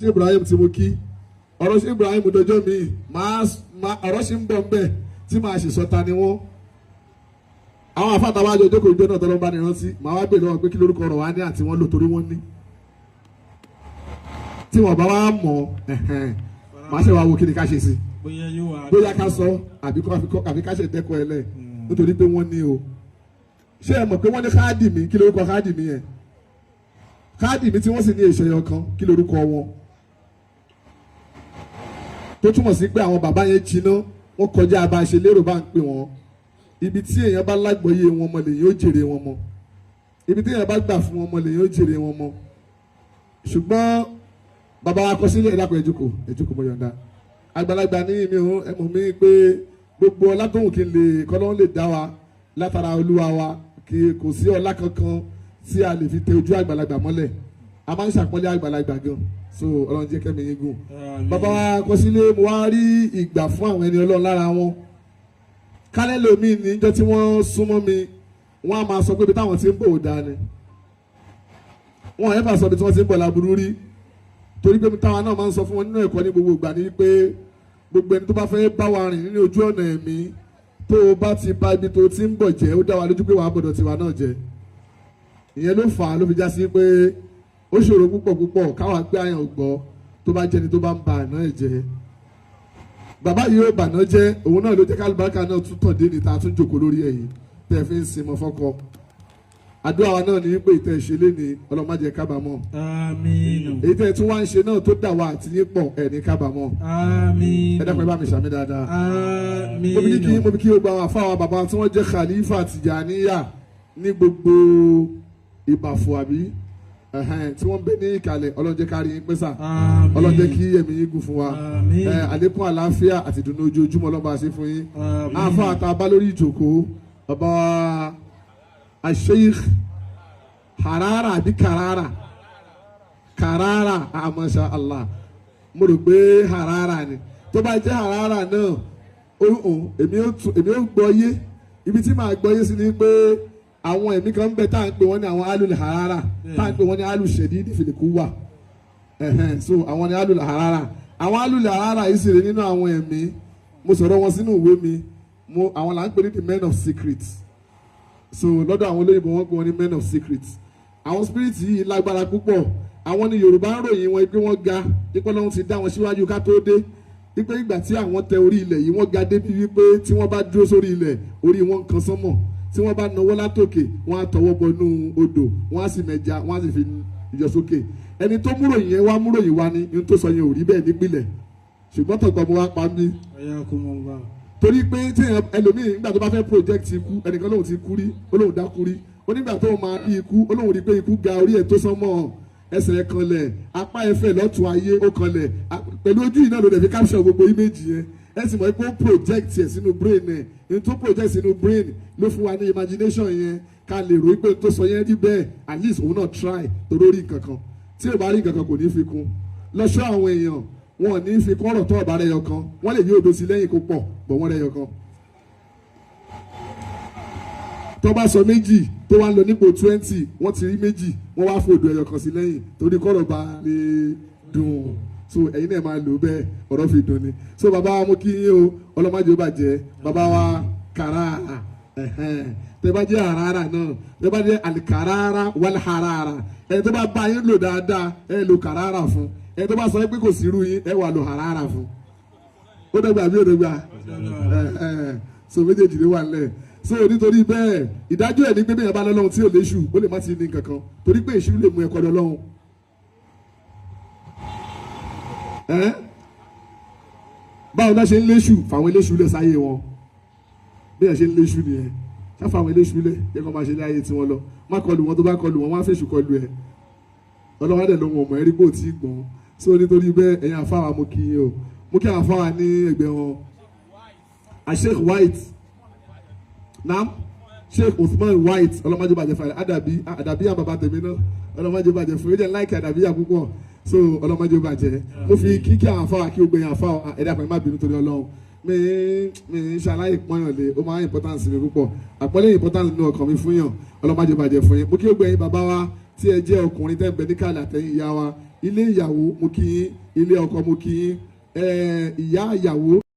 Ṣé Ibrahim tí mo kí ọ̀rọ̀ ṣé Ibrahim dọjọ́ mi máa ọ̀rọ̀ ṣì ń bọ̀ ńbẹ̀ tí màá ṣe sọ ta ni wọ́n. Àwọn àfáàtà wájú ojókòó ìjọ náà tọ́lọ́ bá ní rántí màá wá gbè lọ́wọ́ pé kí lórúkọ ọ̀rọ̀ wa ní àti wọ́n lò torí wọ́n ní. Tí wọ́n bá wá mọ̀ ẹ̀hẹ̀n, màá ṣe wá wo kí ni ká ṣe sí Bóyá yóò wá. bóyá ká sọ àbí àbí ká ṣe dẹ́kọ̀ ẹ lẹ̀ nítorí pé wọ́n ní o. Ṣé ẹ mọ̀ pé wọ́n ní káàdì mi? Kí lórúkọ káàdì mi yẹn? Káàdì mi tí wọ́n sì ní ìṣẹ̀yọ kan, kí lórúkọ wọn? Tó túmọ̀ sí pé àwọn bàbá yẹn jiná, wọ́n kọjá bá a ṣe lérò bá ń pè wọ́n. Ibi tí èèyàn bá lágbọ́yé wọn mọ lèyìn ó jèrè wọn mọ. Ibi tí èèyàn bá gbà fún wọn mọ lèyìn ó jèrè wọn mọ. Ṣùgbọ́n bàbá wa kọ sílẹ̀, ẹ dákun, ẹ jókòó, ẹ jókòó, mo yọ̀ǹda. Àgbàlagbà ní mi ò ẹ mọ̀ mí pé gbogbo ọlá tóun kí n lè kọ́lọ́n lè dá wa látara olúwa wa, kí kò sí ọlá kankan tí a lè fi tẹ ojú àgbàlagbà mọ́lẹ̀. A máa ń ṣàpọ́nlé àgbàlagbà gan, so Ọlọ́run jẹ́ kẹ́mi yín gùn. Àmín. Bàbá wa kọ sílé, mo wá rí ìgbà fún àwọn ẹni Ọlọ́run lára wọn. Kálẹ̀ lómi níjọ́ tí wọ́n súnmọ́ mi, wọ́n á máa sọ pé ibi táwọn ti ń bọ̀ ò dáa ni. Wọ́n ẹ̀ bá sọ ibi tí wọ́n ti ń bọ̀ láburú rí, torí pé táwa náà máa ń sọ fún wọn nínú ẹ̀kọ́ ní gbogbo ìgbà ni pé gbogbo ẹni tó bá fẹ́ bá wa rìn nínú ojú ọ̀nà ẹ̀mí, tó o bá ti ba ibi tó o ti ń bọ̀ jẹ́, ó dá wa lójú pé wàá bọ̀dọ̀ tiwa náà jẹ́. Ìyẹn ló fà á ló fi já sí pé ó ṣòro púpọ̀ púpọ̀ káwa gbé àyàn gbọ́ tó bá jẹ́ni tó bá ń ba àná ẹ̀ jẹ́. Bàbá yìí ó bàná jẹ́, òun náà ló jẹ́ kálíbáríkà náà tún tàn dé níta tún jòkó lórí ẹ̀yìn tẹ́ ẹ fi ń sinmi fọ́kọ. Àdúrà wa náà ní wípé ìtẹ́ ìṣe lé ní, Ọlọ́run má jẹ́ kábàámọ̀. Àmín. Èyí tẹ́ ẹ tún wá ń ṣe náà tó dà wá àti yín pọ̀, ẹ̀ ní kábàámọ̀. Àmín. Ẹ dákun, ẹ bá mi ṣàmì dáadáa. Àmín. Mo fi kí gbogbo àwọn àfáwọn bàbá tí wọ́n jẹ́ khalifa Tìjàníyà ní gbogbo Ìbàfò àbí ẹ̀hẹ́n, tí wọ́n ń bẹ ní ìkàlẹ̀. Ọlọ́run jẹ́ ká rí yín pẹ́ sà. Àmín. Ọlọ́run jẹ́ kí ẹ̀mí yín gùn fún wa. Àmín. Àlékún àlàáfíà àti ìdùnnú ojoojúmọ́, Ọlọ́run bá ṣe fún yín. Àmín. Àfa àtàbá lórí ìjòkó, bàbá Sheikh Harara àbí Karara, Karara, ah, masha Allah, mo rò pé Harara ni. Tó bá jẹ́ Harara náà ó èmi ó gbọ́ yé. Ibi tí màá gbọ́ yé sí ni pé àwọn ẹ̀mí kan ń bẹ tá à ń pè wọ́n ní àwọn alul harara, tá à ń pè wọ́n ní alul shadidi fil quwwa. Ẹ̀hẹ́n, so àwọn ní alul harara. Àwọn alul harara yìí sì rè nínú àwọn ẹ̀mí. Mo sọ̀rọ̀ wọn sínú ìwé mi. Mo àwọn là ń pè ní the men of secret. So lọ́dọ̀ àwọn olóyìnbó, wọ́n pè wọ́n ní men of secret. Àwọn spirit yìí lágbára púpọ̀. Àwọn ní Yorùbá ń ròyìn wọn pé wọ́n ga ipò lọ́hún ti dá wọn síwájú ká tó dé, wípé ìgbà tí àwọn tẹ orí ilẹ̀ yìí, wọ́n ga débi wípé tí wọ́n bá dúró sórí ilẹ̀, orí wọn ń kan sánmọ̀. Tí wọ́n bá nawọ́ látòkè, wọ́n á tọwọ́ bọnú odò, wọ́n á sì mẹja, wọ́n á sì fi yọ sókè. Ẹni tó múròyìn yẹn wá múròyìn wá ní ní tó sọ yẹn ò rí bẹ́ẹ̀ nípìnlẹ̀, ṣùgbọ́n tọ̀gbọ́n mo wá pa mí. Ayakumullah. Torí pé tí èèyàn ẹlòmíì nígbà tó bá fẹ́ project ikú, ẹnìkan lóun ti kú rí, ó lóun dákú rí. Ó nígbà tó máa rí ikú, ó lóun rí pé ikú ga, orí ẹ̀ tó sán mọ́, ẹsẹ̀ ẹ̀ kanlẹ̀, apá ẹ̀ fẹ̀ lọ́tún ayé, ó kanlẹ̀. Pẹ̀lú ojú yìí náà ló dẹ̀ fi capture gbogbo image yẹn. Ẹ sì mọ̀ pé ó project ẹ̀ sínú brain ẹ̀. Ní tó project sínú brain ló fún wa ní imagination yẹn ká lè rò pé tó sọ yẹn rí bẹ́ẹ̀. At least òun náà try torí ó rí nǹkan kan. Tí ò bá rí nǹkan kan, kò ní fi kún. Lọ́ṣọ́ àwọn èèyàn, wọn ò ní fi kún ọ̀rọ̀ tó ọ̀bá rẹ̀ yọ kan. Wọ́n lè yí odò sí lẹ́yìn kó pọ̀ bọ̀ wọ́n rẹ̀ yọ kan. Tó bá sọ méjì tó wá ń lọ nípò 20, wọ́n ti rí méjì, wọ́n wá fòdò ẹyọ kan sí lẹ́yìn torí kọ́rọ̀ bá lè dùn. So ẹ̀yin náà máa lò bẹ́ẹ̀, ọ̀rọ̀ fi dùn ni. So bàbá wa, mo kí yín o. Ọlọ́mọdé ó bàjẹ́. Bàbá wa Kàràrà, ẹ̀hẹ́n. Tẹ́ bá jẹ́ Harara náà, tẹ́ bá jẹ́ alikarara wal harara, ẹni tó bá bá yín lò dáadáa, ẹ lò Kàràrà fún. Ẹni tó bá sọ pé kò sí irú yín, ẹ wà lò Harara fún. Ó dọ́gba àbí ó dọ́gba? So méjèèjì ló wà nílẹ̀. So nítorí bẹ́ẹ̀, ìdájọ́ ẹ̀ ní pé bẹ́ẹ̀ bá lọ́lọ́run tí ò léṣù, ó lè má ti ní kankan, torí pé èṣù lè mú ẹ̀kọ́ lọ́lọ́run. Ẹ́ báwo náà ṣe ń léṣù fáwọn eléṣù lẹ̀ sáyé wọn? Bí ẹ̀ ṣe ń léṣù nìyẹn, ṣáfà àwọn eléṣù lẹ̀, jẹ́ kó máa ṣe ní ayé tiwọn lọ. Má kọlù wọn. Tó bá kọlù wọn, wọ́n á fèṣù kọlù ẹ̀. Ọlọ́wọ́n dẹ̀ ló wọn mọ̀ ẹ́ rí pé ò tí ì gbọ́n. So nítorí bẹ́ẹ̀, ẹ̀yin àfáwà, mo kí yín o. Mo kí àwọn àfáwà ní ẹgbẹ́ wọn, Sheikh White nam, Sheikh Usman White, ọlọ́mọdé bàjẹ́ fún adabi adabi yà bàbá tèmi náà. Ọlọ́mọdé bàjẹ́ fún yín, jẹ́ láìkì adabi yà púpọ̀. So ọlọ́mọdé bàjẹ́. Mo fi kíkí àwọn afáwà, kí gbogbo yẹn àfáwà. Ẹ̀dá kan, má bínú torí Ọlọ́run. Mi ń ṣaláì pọ́nyàn lé, ó máa ń importance mi púpọ̀. Àpọ́nlé importance nínú ọkàn mi fún yàn. Ọlọ́mọdé bàjẹ́ fún yín. Mo kí gbogbo ẹ̀yin bàbá wa tí ẹ jẹ́ ọkùnrin tẹ́ ń bẹ níkàlẹ̀, àtẹ̀yìn ìyá wa. Ilé ìyàwó mo kí yín, ilé ọkọ mo kí yín, ìyá ìyàwó.